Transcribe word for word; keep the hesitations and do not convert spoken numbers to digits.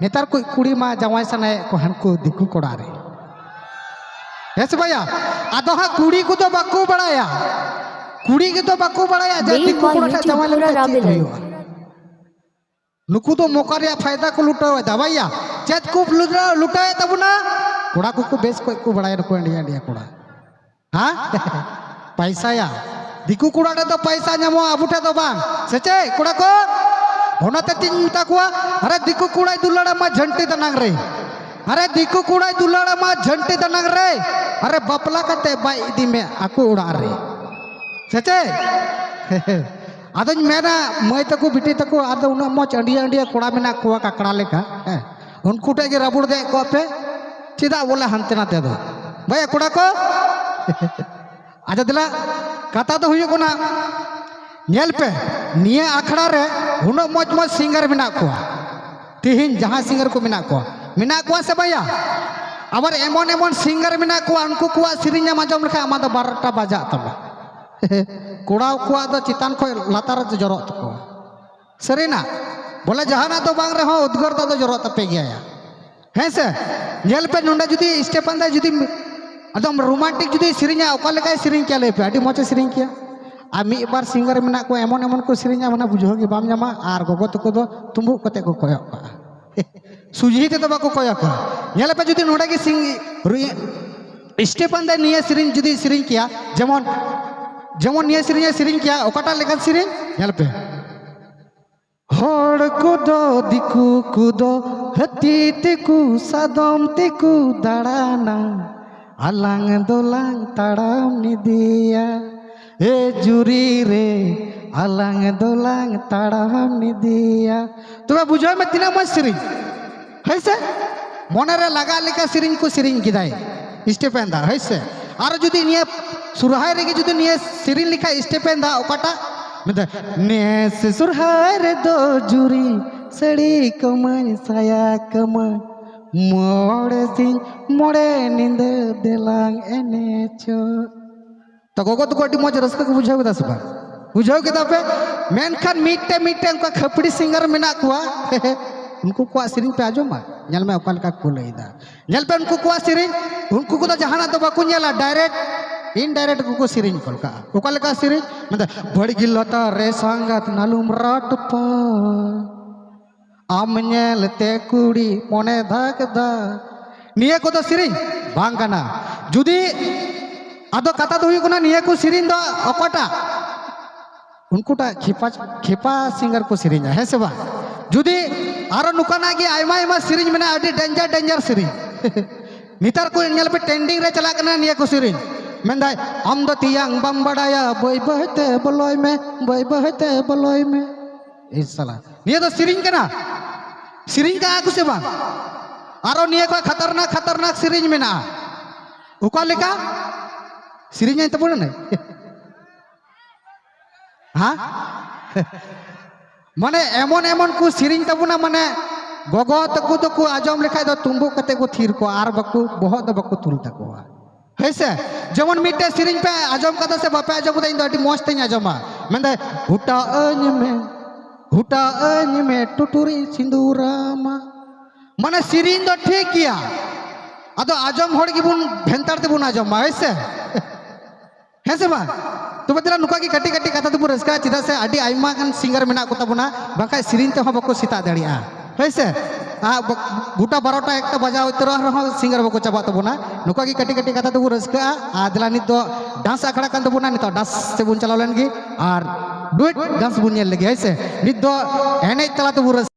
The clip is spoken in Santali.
ᱱᱮᱛᱟᱨ ᱠᱚ ᱠᱩᱲᱤ ᱢᱟ ᱡᱟᱶᱟᱭ ᱥᱟᱱᱟᱭᱮᱫ ᱠᱚ ᱦᱟᱱᱠᱩ ᱫᱤᱠᱩ ᱠᱚᱲᱟ ᱨᱮ᱾ ᱦᱮᱸ ᱥᱮ ᱵᱷᱟᱭᱟ? ᱟᱫᱚ ᱦᱟᱸᱜ ᱠᱩᱲᱤ ᱠᱚᱫᱚ ᱵᱟᱠᱚ ᱵᱟᱲᱟᱭᱟ, ᱠᱩᱲᱤ ᱜᱮᱫᱚ ᱵᱟᱠᱚ ᱵᱟᱲᱟᱭᱟ ᱡᱮ ᱫᱤᱠᱩ ᱠᱚᱲᱟ ᱴᱷᱮᱱ ᱡᱟᱶᱟᱭ ᱞᱮᱱᱠᱷᱟᱱ ᱪᱮᱫ ᱦᱩᱭᱩᱜᱼᱟ᱾ ᱱᱩᱠᱩ ᱫᱚ ᱢᱚᱠᱟ ᱨᱮᱭᱟᱜ ᱯᱷᱟᱭᱫᱟ ᱠᱚ ᱞᱩᱴᱟᱹᱣ ᱮᱫᱟ ᱵᱷᱟᱭᱟ᱾ ᱪᱮᱫ ᱠᱚ ᱞᱩᱴᱟᱹᱣ, ᱞᱩᱴᱟᱹᱣ ᱮᱫ ᱛᱟᱵᱚᱱᱟ? ᱠᱚᱲᱟ ᱠᱚᱠᱚ ᱵᱮᱥ ᱠᱚᱡ ᱠᱚ ᱵᱟᱲᱟᱭᱟ ᱱᱩᱠᱩ ᱟᱹᱰᱤ ᱟᱹᱰᱤ ᱠᱚᱲᱟ᱾ ᱦᱮᱸ? ᱯᱟᱭᱥᱟᱭᱟ᱾ ᱫᱤᱠᱩ ᱠᱚᱲᱟ ᱴᱷᱮᱱ ᱫᱚ ᱯᱟᱭᱥᱟ ᱧᱟᱢᱚᱜᱼᱟ, ᱟᱵᱚ ᱴᱷᱮᱱ ᱫᱚ ᱵᱟᱝ᱾ ᱥᱮ ᱪᱮᱫ ᱠᱚᱲᱟ ᱠᱚ? ᱚᱱᱟᱛᱮ ᱪᱮᱫ ᱤᱧ ᱢᱮᱛᱟ ᱠᱚᱣᱟ? ᱟᱨᱮ ᱫᱤᱠᱩ ᱠᱚᱲᱟᱭ ᱫᱩᱞᱟᱹᱲ ᱟᱢᱟ ᱡᱷᱟᱹᱱᱴᱤ ᱫᱟᱱᱟᱝ ᱨᱮ᱾ ᱟᱨᱮ ᱫᱤᱠᱩ ᱠᱚᱲᱟᱭ ᱫᱩᱞᱟᱹᱲ ᱟᱢᱟ ᱡᱷᱟᱹᱱᱴᱤ ᱫᱟᱱᱟᱝ ᱨᱮ᱾ ᱟᱨᱮ ᱵᱟᱯᱞᱟ ᱠᱟᱛᱮ ᱵᱟᱭ ᱤᱫᱤ ᱢᱮ ᱟᱠᱚ ᱚᱲᱟᱜ ᱨᱮ᱾ ᱥᱮ ᱪᱮᱫ? ᱟᱫᱚᱧ ᱢᱮᱱᱟ, ᱢᱟᱹᱭ ᱛᱟᱠᱚ, ᱵᱤᱴᱤ ᱛᱟᱠᱚ, ᱟᱫᱚ ᱩᱱᱟᱹᱜ ᱢᱚᱡᱽ ᱟᱹᱰᱤᱭᱟᱹ ᱟᱹᱰᱤᱭᱟᱹ ᱠᱚᱲᱟ ᱢᱮᱱᱟᱜ ᱠᱚᱣᱟ ᱠᱟᱠᱲᱟ ᱞᱮᱠᱟ, ᱦᱮᱸ, ᱩᱱᱠᱩ ᱴᱷᱮᱱ ᱜᱮ ᱨᱟᱵᱩᱲ ᱫᱮᱡ ᱠᱚᱜ ᱯᱮ᱾ ᱪᱮᱫᱟᱜ ᱵᱚᱞᱮ ᱦᱟᱱᱛᱮ ᱱᱟᱛᱮ ᱫᱚ? ᱵᱷᱟᱭᱟ ᱠᱚᱲᱟ ᱠᱚ, ᱟᱪᱪᱷᱟ ᱫᱮᱞᱟ, ᱠᱟᱛᱷᱟ ᱫᱚ ᱦᱩᱭᱩᱜ ᱠᱟᱱᱟ, ᱧᱮᱞ ᱯᱮ, ᱱᱤᱭᱟᱹ ᱟᱠᱷᱲᱟ ᱨᱮ ᱩᱱᱟᱹᱜ ᱢᱚᱡᱽ ᱢᱚᱡᱽ ᱥᱤᱝᱜᱟᱨ ᱢᱮᱱᱟᱜ ᱠᱚᱣᱟ᱾ ᱛᱤᱦᱤᱧ ᱡᱟᱦᱟᱸ ᱥᱤᱝᱜᱟᱨ ᱠᱚ ᱢᱮᱱᱟᱜ ᱠᱚᱣᱟ, ᱢᱮᱱᱟᱜ ᱠᱚᱣᱟ ᱥᱮ ᱵᱷᱟᱭᱟ? ᱟᱵᱟᱨ ᱮᱢᱚᱱ ᱮᱢᱚᱱ ᱥᱤᱝᱜᱟᱨ ᱢᱮᱱᱟᱜ ᱠᱚᱣᱟ, ᱩᱱᱠᱩ ᱠᱚᱣᱟᱜ ᱥᱮᱨᱮᱧ ᱮᱢ ᱟᱸᱡᱚᱢ ᱞᱮᱠᱷᱟᱱ ᱟᱢᱟᱜ ᱫᱚ ᱵᱟᱨᱚᱴᱟ ᱵᱟᱡᱟᱜ ᱛᱟᱢᱟ᱾ ᱠᱚᱲᱟ ᱠᱚᱣᱟᱜ ᱫᱚ ᱪᱮᱛᱟᱱ ᱠᱷᱚᱱ ᱞᱟᱛᱟᱨ ᱨᱮ ᱡᱚᱨᱚᱜ ᱛᱟᱠᱚᱣᱟ᱾ ᱥᱟᱹᱨᱤᱱᱟᱜ ᱵᱚᱞᱮ ᱡᱟᱦᱟᱱᱟᱜ ᱫᱚ ᱵᱟᱝ ᱨᱮᱦᱚᱸ ᱩᱫᱽᱜᱟᱹᱨ ᱫᱟᱜ ᱫᱚ ᱡᱚᱨᱚᱜ ᱛᱟᱯᱮ ᱜᱮᱭᱟ᱾ ᱦᱮᱸ ᱥᱮ? ᱧᱮᱞ ᱯᱮ ᱱᱚᱰᱮ ᱡᱩᱫᱤ ᱥᱴᱮᱯᱷᱟᱱ ᱫᱟ ᱡᱩᱫᱤ ᱟᱫᱚᱢ ᱨᱳᱢᱟᱱᱴᱤᱠ ᱡᱩᱫᱤ ᱥᱮᱨᱮᱧᱟ, ᱚᱠᱟ ᱞᱮᱠᱟᱭ ᱥᱮᱨᱮᱧ ᱠᱮᱭᱟ ᱞᱟᱹᱭ ᱯᱮ? ᱟᱹᱰᱤ ᱢᱚᱡᱽ ᱮ ᱥᱮᱨᱮᱧ ᱠᱮᱭᱟ᱾ ᱟᱨ ᱢᱤᱫ ᱵᱟᱨ ᱥᱤᱝᱜᱟᱨ ᱢᱮᱱᱟᱜ ᱠᱚᱣᱟ ᱮᱢᱚᱱ ᱮᱢᱚᱱ ᱠᱚ ᱥᱮᱨᱮᱧᱟ, ᱢᱟᱱᱮ ᱵᱩᱡᱷᱟᱹᱣ ᱜᱮ ᱵᱟᱢ ᱧᱟᱢᱟ᱾ ᱟᱨ ᱜᱚᱜᱚ ᱛᱟᱠᱚ ᱫᱚ ᱛᱩᱢᱵᱩᱜ ᱠᱟᱛᱮ ᱠᱚ ᱠᱚᱭᱚᱜ ᱠᱟᱜᱼᱟ᱾ ᱥᱩᱡᱷᱤ ᱛᱮᱫᱚ ᱵᱟᱠᱚ ᱠᱚᱭᱚᱜ ᱠᱚᱣᱟ᱾ ᱧᱮᱞ ᱯᱮ ᱡᱩᱫᱤ ᱱᱚᱰᱮ ᱜᱮ ᱥᱤᱝ ᱨᱩᱭ-, ᱥᱴᱮᱯᱷᱟᱱ ᱫᱟ ᱱᱤᱭᱟᱹ ᱥᱮᱨᱮᱧ ᱡᱩᱫᱤ ᱥᱮᱨᱮᱧ ᱠᱮᱭᱟ, ᱡᱮᱢᱚᱱ, ᱡᱮᱢᱚᱱ ᱱᱤᱭᱟᱹ ᱥᱮᱨᱮᱧ ᱮ ᱥᱮᱨᱮᱧ ᱠᱮᱭᱟ, ᱚᱠᱟᱴᱟᱜ ᱞᱮᱠᱟᱱ ᱥᱮᱨᱮᱧ? ᱧᱮᱞ ᱯᱮ᱾ ᱦᱚᱲ ᱠᱚᱫᱚ ᱫᱤᱠᱩ ᱠᱚᱫᱚ ᱦᱟᱹᱛᱤ ᱛᱮᱠᱚ ᱥᱟᱫᱚᱢ ᱛᱮᱠᱚ ᱫᱟᱬᱟᱱᱟ, ᱟᱞᱟᱝ ᱫᱚᱞᱟᱝ ᱛᱟᱲᱟᱢ ᱤᱫᱤᱭᱟ᱾ ᱮ ᱡᱩᱨᱤ ᱨᱮ ᱟᱞᱟᱝ ᱫᱚᱞᱟᱝ ᱛᱟᱲᱟᱢ ᱤᱫᱤᱭᱟ᱾ ᱛᱚᱵᱮ ᱵᱩᱡᱷᱟᱹᱣ ᱢᱮ ᱛᱤᱱᱟᱹᱜ ᱢᱚᱡᱽ ᱥᱮᱨᱮᱧ᱾ ᱦᱳᱭ ᱥᱮ? ᱢᱚᱱᱮ ᱨᱮ ᱞᱟᱜᱟᱜ ᱞᱮᱠᱟ ᱥᱮᱨᱮᱧ ᱠᱚ ᱥᱮᱨᱮᱧ ᱠᱮᱫᱟᱭ ᱥᱴᱮᱯᱷᱮᱱ ᱫᱟ, ᱦᱳᱭ ᱥᱮ? ᱟᱨᱚ ᱡᱩᱫᱤ ᱱᱤᱭᱟᱹ ᱥᱚᱨᱦᱟᱭ ᱨᱮᱜᱮ ᱡᱩᱫᱤ ᱱᱤᱭᱟᱹ ᱥᱮᱨᱮᱧ ᱞᱮᱠᱷᱟᱡ ᱥᱴᱮᱯᱷᱮᱱ ᱫᱟ, ᱚᱠᱟᱴᱟᱜ? ᱢᱮᱱᱫᱟ, ᱱᱮᱥ ᱥᱚᱨᱦᱟᱭ ᱨᱮᱫᱚ ᱡᱩᱨᱤ ᱥᱟᱹᱲᱤ ᱠᱟᱹᱢᱟᱹᱧ, ᱥᱟᱭᱟ ᱠᱟᱹᱢᱟᱹᱧ, ᱢᱚᱬᱮ ᱥᱤᱧ ᱢᱚᱬᱮ ᱧᱤᱫᱟᱹ ᱫᱮᱞᱟᱝ ᱮᱱᱮᱡᱚᱜ᱾ ᱛᱚ ᱜᱚᱜᱚ ᱛᱟᱠᱚ ᱟᱹᱰᱤ ᱢᱚᱡᱽ ᱨᱟᱹᱥᱠᱟᱹ ᱠᱚ ᱵᱩᱡᱷᱟᱹᱣ ᱠᱮᱫᱟ ᱥᱮ ᱵᱟᱝ? ᱵᱩᱡᱷᱟᱹᱣ ᱠᱮᱫᱟ ᱯᱮ? ᱢᱮᱱᱠᱷᱟᱱ ᱢᱤᱫᱴᱮᱱ ᱢᱤᱫᱴᱮᱱ ᱚᱱᱠᱟ ᱠᱷᱟᱹᱯᱲᱤ ᱥᱤᱝᱜᱟᱨ ᱢᱮᱱᱟᱜ ᱠᱚᱣᱟ᱾ ᱩᱱᱠᱩ ᱠᱚᱣᱟᱜ ᱥᱮᱨᱮᱧ ᱯᱮ ᱟᱸᱡᱚᱢᱟ, ᱧᱮᱞ ᱢᱮ ᱚᱠᱟ ᱞᱮᱠᱟ ᱠᱚ ᱞᱟᱹᱭᱫᱟ᱾ ᱧᱮᱞ ᱯᱮ ᱩᱱᱠᱩ ᱠᱚᱣᱟᱜ ᱥᱮᱨᱮᱧ, ᱩᱱᱠᱩ ᱠᱚᱫᱚ ᱡᱟᱦᱟᱱᱟᱜ ᱫᱚ ᱵᱟᱠᱚ ᱧᱮᱞᱟ, direct indirect ᱠᱚᱠᱚ ᱥᱮᱨᱮᱧ ᱜᱚᱫ ᱠᱟᱜᱼᱟ᱾ ᱚᱠᱟ ᱞᱮᱠᱟ ᱥᱮᱨᱮᱧ? ᱢᱮᱱᱫᱟ, ᱵᱟᱲᱜᱤ ᱞᱟᱛᱟᱨ ᱨᱮ ᱥᱟᱸᱜᱟᱛ ᱱᱟᱞᱩᱢ ᱨᱟᱴᱯᱟ, ᱟᱢ ᱧᱮᱞ ᱛᱮ ᱠᱩᱲᱤ ᱢᱚᱱᱮ ᱫᱷᱟᱠ ᱫᱷᱟᱠ᱾ ᱱᱤᱭᱟᱹ ᱠᱚᱫᱚ ᱥᱮᱨᱮᱧ ᱵᱟᱝ ᱠᱟᱱᱟ᱾ ᱡᱩᱫᱤ, ᱟᱫᱚ ᱠᱟᱛᱷᱟ ᱫᱚ ᱦᱩᱭᱩᱜ ᱠᱟᱱᱟ, ᱱᱤᱭᱟᱹ ᱠᱚ ᱥᱮᱨᱮᱧ ᱫᱚ ᱚᱠᱟᱴᱟᱜ? ᱩᱱᱠᱩᱴᱟᱜ ᱠᱷᱮᱯᱟ, ᱠᱷᱮᱯᱟ singer ᱠᱚ ᱥᱮᱨᱮᱧᱟ, ᱦᱮᱸ ᱥᱮ ᱵᱟᱝ? ᱡᱩᱫᱤ ᱟᱨᱚ ᱱᱚᱝᱠᱟᱱᱟᱜ ᱜᱮ ᱟᱭᱢᱟ ᱟᱭᱢᱟ ᱥᱮᱨᱮᱧ ᱢᱮᱱᱟᱜᱼᱟ, ᱟᱹᱰᱤ danger danger ᱥᱮᱨᱮᱧ᱾ ᱱᱮᱛᱟᱨ ᱠᱚ ᱧᱮᱞ ᱯᱮ, trending ᱨᱮ ᱪᱟᱞᱟᱜ ᱠᱟᱱᱟ ᱱᱤᱭᱟᱹ ᱠᱚ ᱥᱮᱨᱮᱧ᱾ ᱢᱮᱱᱫᱟᱭ, ᱟᱢ ᱫᱚ ᱛᱮᱭᱟᱝ ᱵᱟᱢ ᱵᱟᱲᱟᱭᱟ, ᱵᱟᱹᱭ ᱵᱟᱹᱭ ᱛᱮ ᱵᱚᱞᱚᱭ ᱢᱮ, ᱵᱟᱹᱭ ᱵᱟᱹᱭ ᱛᱮ ᱵᱚᱞᱚᱭ ᱢᱮ᱾ ᱮᱭ ᱥᱟᱞᱟ, ᱱᱤᱭᱟᱹ ᱫᱚ ᱥᱮᱨᱮᱧ ᱠᱟᱱᱟ? ᱥᱮᱨᱮᱧ ᱠᱟᱜᱼᱟ ᱠᱚ ᱥᱮ ᱵᱟᱝ? ᱟᱨᱚ ᱱᱤᱭᱟᱹ ᱠᱷᱚᱱ ᱠᱷᱟᱛᱟᱨᱱᱟᱠ ᱠᱷᱟᱛᱟᱨᱱᱟᱠ ᱥᱮᱨᱮᱧ ᱢᱮᱱᱟᱜᱼᱟ᱾ ᱚᱠᱟ ᱞᱮᱠᱟ ᱥᱮᱨᱮᱧᱟᱭ ᱛᱟᱵᱚᱱᱟ? ᱦᱮᱸ? ᱢᱟᱱᱮ ᱮᱢᱚᱱ ᱮᱢᱚᱱ ᱠᱚ ᱥᱮᱨᱮᱧ ᱛᱟᱵᱚᱱᱟ, ᱢᱟᱱᱮ ᱜᱚᱜᱚ ᱛᱟᱠᱚ ᱫᱚᱠᱚ ᱟᱸᱡᱚᱢ ᱞᱮᱠᱷᱟᱡ ᱫᱚ ᱛᱩᱢᱵᱩᱜ ᱠᱟᱛᱮ ᱠᱚ ᱛᱷᱤᱨ ᱠᱚᱜᱼᱟ ᱟᱨ ᱵᱟᱠᱚ, ᱵᱚᱦᱚᱜ ᱫᱚ ᱵᱟᱠᱚ ᱛᱩᱞ ᱛᱟᱠᱚᱣᱟ᱾ ᱦᱮᱸ ᱥᱮ? ᱡᱮᱢᱚᱱ ᱢᱤᱫᱴᱮᱡ ᱥᱮᱨᱮᱧ ᱯᱮ ᱟᱸᱡᱚᱢ ᱠᱟᱫᱟ ᱥᱮ ᱵᱟᱯᱮ ᱟᱸᱡᱚᱢ ᱠᱟᱫᱟ, ᱤᱧ ᱫᱚ ᱟᱹᱰᱤ ᱢᱚᱡᱽ ᱛᱮᱧ ᱟᱸᱡᱚᱢᱟ᱾ ᱢᱮᱱᱫᱟᱭ, ᱦᱩᱴᱟᱹ ᱟᱹᱧ ᱢᱮ, ᱦᱩᱴᱟᱹ ᱟᱹᱧ ᱢᱮ, ᱴᱩᱴᱩᱨᱤᱧ ᱥᱤᱸᱫᱩᱨᱟᱢᱟ᱾ ᱢᱟᱱᱮ ᱥᱮᱨᱮᱧ ᱫᱚ ᱴᱷᱤᱠ ᱜᱮᱭᱟ, ᱟᱫᱚ ᱟᱸᱡᱚᱢ ᱦᱚᱲ ᱜᱮᱵᱚᱱ ᱵᱷᱮᱱᱛᱟᱲ ᱛᱮᱵᱚᱱ ᱟᱸᱡᱚᱢᱟ, ᱦᱮᱸ ᱥᱮ? ᱦᱮᱸ ᱥᱮ ᱵᱟᱝ? ᱛᱚᱵᱮ ᱫᱮᱞᱟ ᱱᱚᱝᱠᱟ ᱜᱮ ᱠᱟᱹᱴᱤᱡ ᱠᱟᱹᱴᱤᱡ ᱠᱟᱛᱷᱟ ᱛᱮᱵᱚᱱ ᱨᱟᱹᱥᱠᱟᱹᱜᱼᱟ, ᱪᱮᱫᱟᱜ ᱥᱮ ᱟᱹᱰᱤ ᱟᱭᱢᱟ ᱜᱟᱱ singer ᱢᱮᱱᱟᱜ ᱠᱚ ᱛᱟᱵᱚᱱᱟ, ᱵᱟᱝᱠᱷᱟᱡ ᱥᱮᱨᱮᱧ ᱛᱮᱦᱚᱸ ᱵᱟᱠᱚ ᱥᱮᱛᱟᱜ ᱫᱟᱲᱮᱭᱟᱜᱼᱟ᱾ ᱦᱳᱭ ᱥᱮ? ᱟᱨ ᱵᱚ-, ᱜᱚᱴᱟ ᱵᱟᱨᱚᱴᱟ ᱮᱠᱴᱟ ᱵᱟᱡᱟᱣ ᱩᱛᱟᱹᱨᱚᱜ ᱨᱮᱦᱚᱸ singer ᱵᱟᱠᱚ ᱪᱟᱵᱟᱜ ᱛᱟᱵᱚᱱᱟ᱾ ᱱᱚᱝᱠᱟ ᱜᱮ ᱠᱟᱹᱴᱤᱡ ᱠᱟᱹᱴᱤᱡ ᱠᱟᱛᱷᱟ ᱛᱮᱵᱚᱱ ᱨᱟᱹᱥᱠᱟᱹᱜᱼᱟ᱾ ᱟᱨ ᱫᱮᱞᱟ ᱱᱤᱛ ᱫᱚ dance ᱟᱠᱷᱲᱟ ᱠᱟᱱ ᱛᱟᱵᱚᱱᱟ, ᱱᱤᱛᱚᱜ dance ᱥᱮᱫ ᱵᱚᱱ ᱪᱟᱞᱟᱣ ᱞᱮᱱ ᱜᱮ ᱟᱨ duet dance ᱵᱚᱱ ᱧᱮᱞ ᱞᱮᱜᱮ, ᱦᱳᱭ ᱥᱮ? ᱱᱤᱛ ᱫᱚ ᱮᱱᱮᱡ ᱛᱟᱞᱟ ᱛᱮᱵᱚᱱ ᱨᱟᱹᱥᱠᱟᱹᱜᱼᱟ᱾